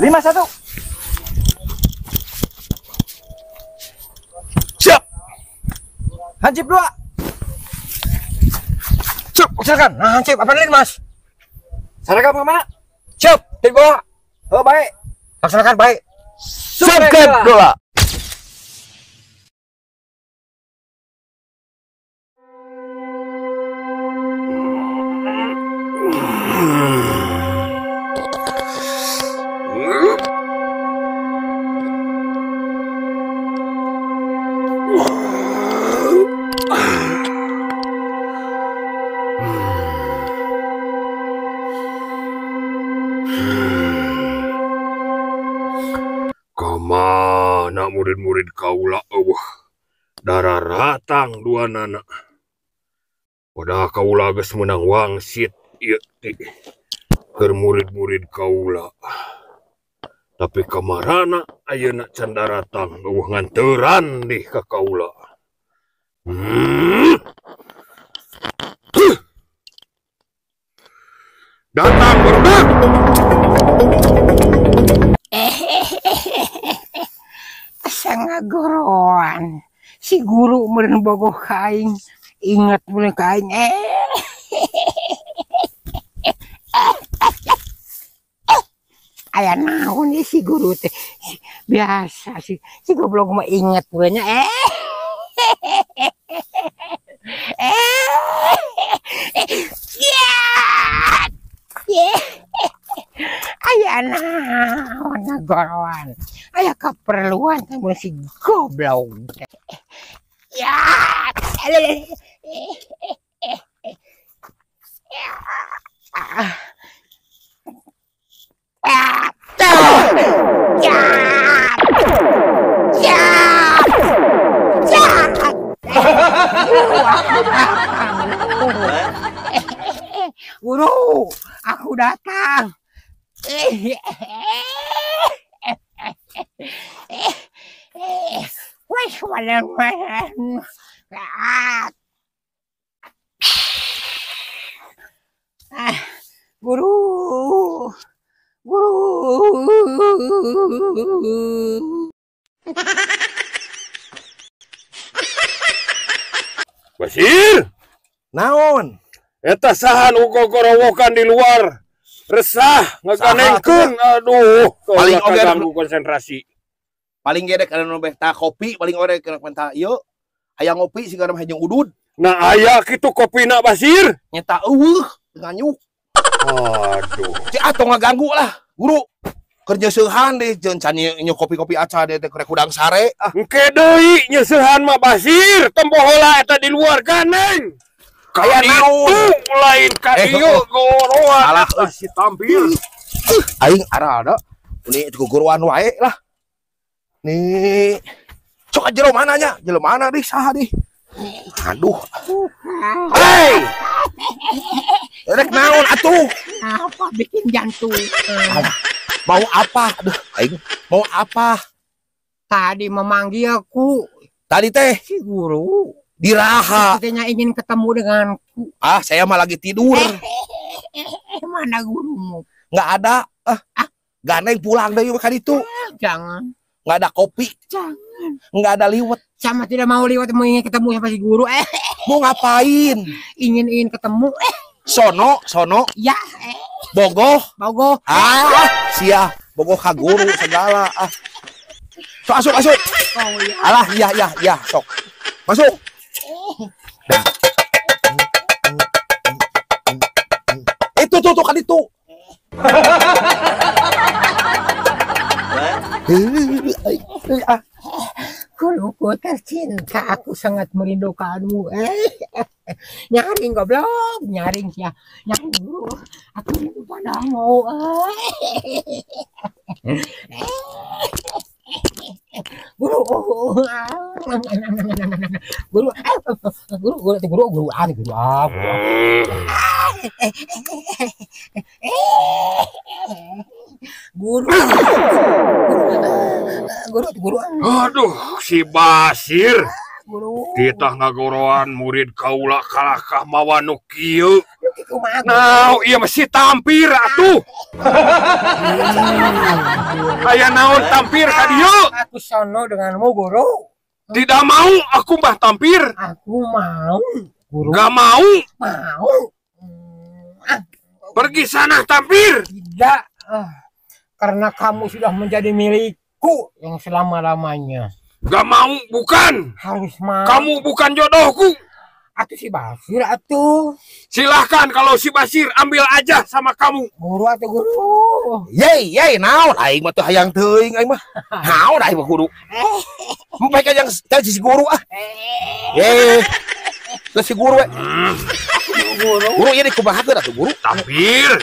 5-1. Siap. Hansip 2. Siap, silakan. Nah, hansip apa nih, Mas? Seragam kemana? Siap, di bawah. Oh, baik. Laksanakan baik. Subscribe dola. Kamana murid-murid kaula eueuh dararatang dua nana. Padahal kaula geus meunang wangsit ieu ti keur murid-murid kaula. Tapi kamarana ayeuna can daratang eueuh nganteran dih ka kaula. Datang barudak. Asa ngagoroan si guru meureun bogoh ka aing, inget meureun ka aing. Aya naon ieu si guru teh, biasa si goblok mah inget meureun nya. Aya naon ngagoroan, aya keperluan teh mun si goblok teh. Ya. Guru, aku datang. Guru, guru. Basir, naon? Eta saha nu gogorowokan di luar? Resah ngaganengkeun, aduh, paling oge ganggu konsentrasi. Paling gede kana nu beh ta kopi, paling oge kana menta ieu. Hayang ngopi sigana mah jeung udud. Nah, aya kitu kopina Basir. Nyeta eueuh nganyuk. Aduh. Cik atuh ngaganggu lah, guru. Keur nyeusehan deh jeung can nyu kopi-kopi aca deh teh keur kudang sare. Ah, engke deui nyeusehan mah Basir, tempo heula eta di luar ganeng. Kaya naon? Lain ka dieu goroan. Alah si tampil. Aing arada. Ini guguruan wae lah. Nih. Sok jero mana nya? Jero mana dih saha dih? Aduh. Hei. Rek naon atuh? Apa bikin jantung? Alah, mau apa? Aduh, aing mau apa? Tadi memanggilku. Tadi teh si guru. Di raha. Katanya ingin ketemu denganku. Ah, saya mah lagi tidur. Mana gurumu? Nggak ada. Gandeng pulang dari makan itu. Jangan. Nggak ada kopi. Jangan. Nggak ada liwet. Sama tidak mau liwet, mau ingin ketemu sama si guru. Mau ngapain? Ingin ketemu. Sono, sono. Ya. Bogoh. Bogoh. Ah, sia. Bogoh ka guru segala. Ah. Sok asup, asup. Oh, iya. Alah, iya, iya, iya, sok. Masuk. Nah. Itu tuh tuh kan itu. Guruku tercinta, aku sangat merindukanmu. Nyaring goblok, nyaring ya, nyaring guru. Aku rindu padamu. Guru, guru, guru, guru, guru, guru, guru, guru, guru, guru. Aduh, si Basir. Guru. Titah ngagoroan murid kaula kalakah mawa nu kieu. Kumaha? Nah, iya mesti tampir atuh. Aya naon tampir ka dieu? Aku sono denganmu, guru. Tidak mau aku mah tampir. Aku mau, guru. Gak mau. Mau. Pergi sana tampir. Tidak. Karena kamu sudah menjadi milikku yang selama-lamanya. Gak mau, bukan. Harus mau. Kamu bukan jodohku. Atuh si Basir atuh. Silahkan kalau si Basir ambil aja sama kamu. Guru atuh guru. Yey, yey, naon aing mah teu hayang teuing aing mah. Naon aing mah guru. Empai ka yang si guru ah. Ye. Ke si guru we. Guru. Guru ieu dikumahakeun atuh guru. Tampir.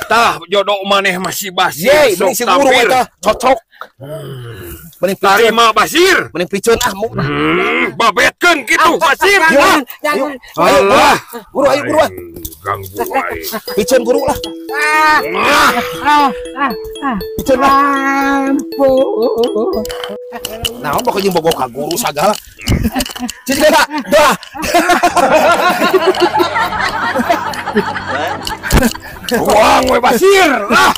Tah jodoh maneh mah si Basir. Yey, mending si guru eta cocok. Mending tarima Basir. Mending piceun ah mu. Babetkeun kitu Basir. Jangan, jangan. Alah. Guru ayo guru ah. Ganggu wae. Piceun guru lah. Piceun lah. Ampun. Naon bakal jeung bogoh ka guru sagala. Cicing ka. Dah. Ruang we Basir lah.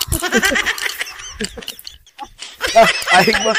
Aing mah.